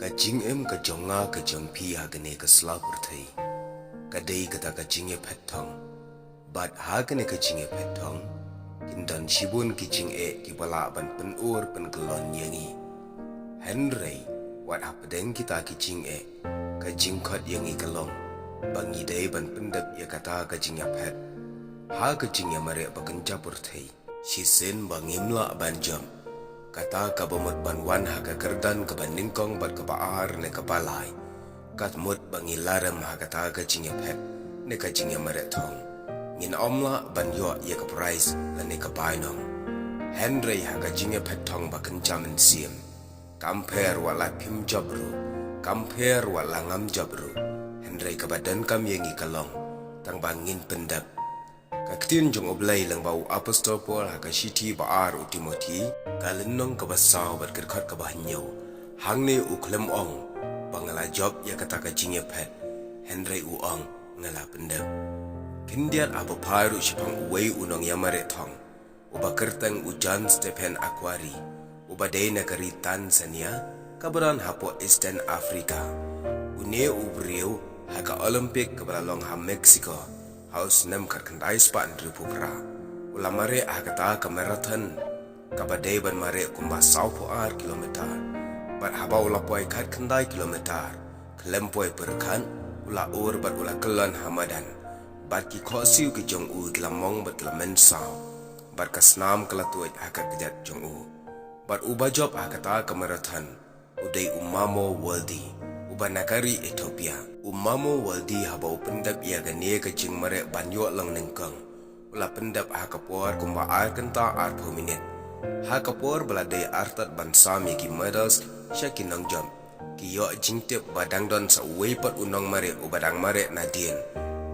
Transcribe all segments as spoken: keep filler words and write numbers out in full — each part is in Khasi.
Ka jingim ka jong nga ka jong phi ha kane ka sla pyrthei ka dei kata ka jingïaphet thong. Bad ha kane ka jingïaphet thong kin don shibun ki jingeh kiba lah ban pynur pynkyllon ïa ngi. Hynrei wat hapdeng kita ki jingeh, ka jingkhot ïa ngi ka long ba ngi dei ban pyndep ïa kata ka jingïaphet ha ka jingïamareh ba kynja pyrthei. Shisien ba ngim lah ban jop, kata kaba mut ban wan ha ka kyrdan kaba nyngkong bad kaba ar ne kaba lai, ka mut ba ngi la rem ha kata ka jingïaphet ne ka jingïamareh thong. Ngin ym lah ban ïoh ïa ka prize lane ka bainong. Hynrei ha ka jingïaphet thong ba kynja mynsiem, kam pher wat la phim jop ruh, kam pher wat la ngam jop ruh, hynrei kaba donkam ïa ngi ka long tang ba ngin pyndep. Ka ktien jong U Blei lyngba u Apostol Paul ha ka shithi ba ar u Timothi, ka lynnong kaba saw bad ka dkhot kaba hynñiew, hangne u khlem ong ba nga la jop ïa kata ka jingïaphet, hynrei u ong nga la pyndep. Khyndiat haba phai ruh shaphang uwei u nongïamareh thong uba kyrteng u John Stephen Akhwari, uba dei na ka ri Tanzania kaba don hapoh Eastern Africa. Une u briew ha ka Olympic kaba la long ha Mexico ha u snem khatkhyndai spah hynriewphew phra, u la mareh ha kata ka marathon kaba dei ban mareh kumba sawphew ar kilometer. Bad haba u la poi khatkhyndai kilometer, khlem poi pyrkhat u la ur bad u la kyllon ha madan. Bad ki khohsiew ki jong u ki la mong bad ki la mynsaw, bad ka snam ka la tuid ha ka kjat jong u. Bad uba jop ha kata ka marathon u dei u Mamo Wolde, uba na ka ri Ethiopia. U Mamo Wolde haba u pyndep ïa kane ka jingmareh ban ïoh long nyngkong, u la pyndep ha ka por kumba ar kynta arphew minit, ha ka por ba la dei artat ban sam ïa ki medals sha ki nongjop, ki ïoh jingtip ba dang don sa uwei pat u nongmareh uba dang mareh nadien,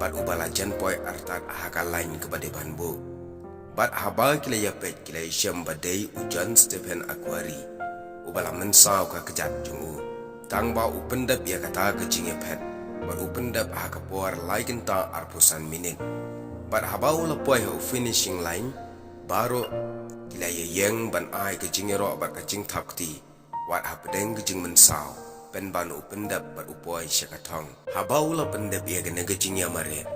bad uba la jan poi artat ha ka lain kaba dei ban buh. Bad haba ki la ïapeit ki la ïashem ba dei u John Stephen Akhwari uba la mynsaw ka kjat jong u, tang ba u pyndep ïa kata ka jingïaphet, bad u pyndep ha ka por lai kynta arphew san minit. Bad haba u la poi ha u finishing line, baroh ki la ïaïeng ban ai ka jingïaroh bad ka jingthap kti, wat hapdeng ka jingmynsaw, pynban u pyndep bad u poi sha ka thong. Haba u la pyndep ïa kane ka jingïamareh,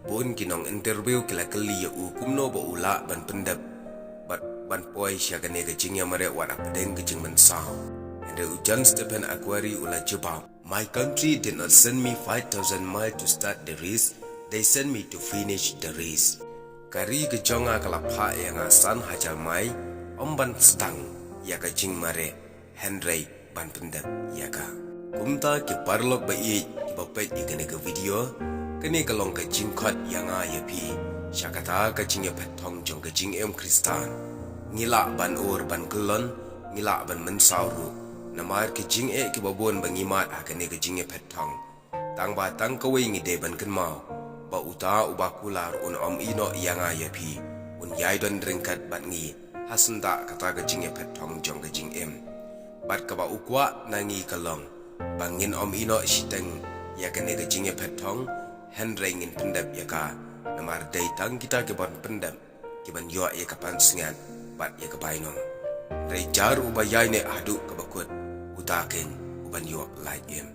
bun ki nong interview ki la kylli ïa u kumno ba u lah ban pyndep bad ban poi sha kane ka jingïamareh wat hapdeng ka jingmynsaw. Hynrei u John Stephen Akhwari u la jubab, "My country did not send me five thousand miles to start the race, they sent me to finish the race." Ka ri ka jong nga ka la phah ïa nga san hajar mail, ym ban sdang ïa ka jingmareh, hynrei ban pyndep ïa ka. Kumta ki paralok ba ïeit kiba peit ïa kane ka video, kane ka long ka jingkhot ïa nga ïa phi sha kata ka jingïaphet thong jong ka jingim Khristan. Ngi lah ban ur ban kyllon, ngi lah ban mynsaw ruh, namar ki jingeh kiba bun ba ngi mad ha kane ka jingïaphet thong. Tang ba tang kawei ngi dei ban kynmaw, ba uta uba kular un ym ïehnoh ïa nga ïa phi, un ïai don ryngkat bad ngi ha syndah kata ka jingïaphet thong jong ka jingim. Bad kaba u kwah na ngi ka long ba ngin ym ïehnoh shiteng ïa kane ka jingïaphet thong, hynrei ngin pyndep ïa ka, namar dei tang kita kiban pyndep kiban ïoh ïa ka pansngiat bad ïa ka bainong. Hynrei jar uba ïaineh haduh kaba kut, uta keiñ uban ïoh lait im.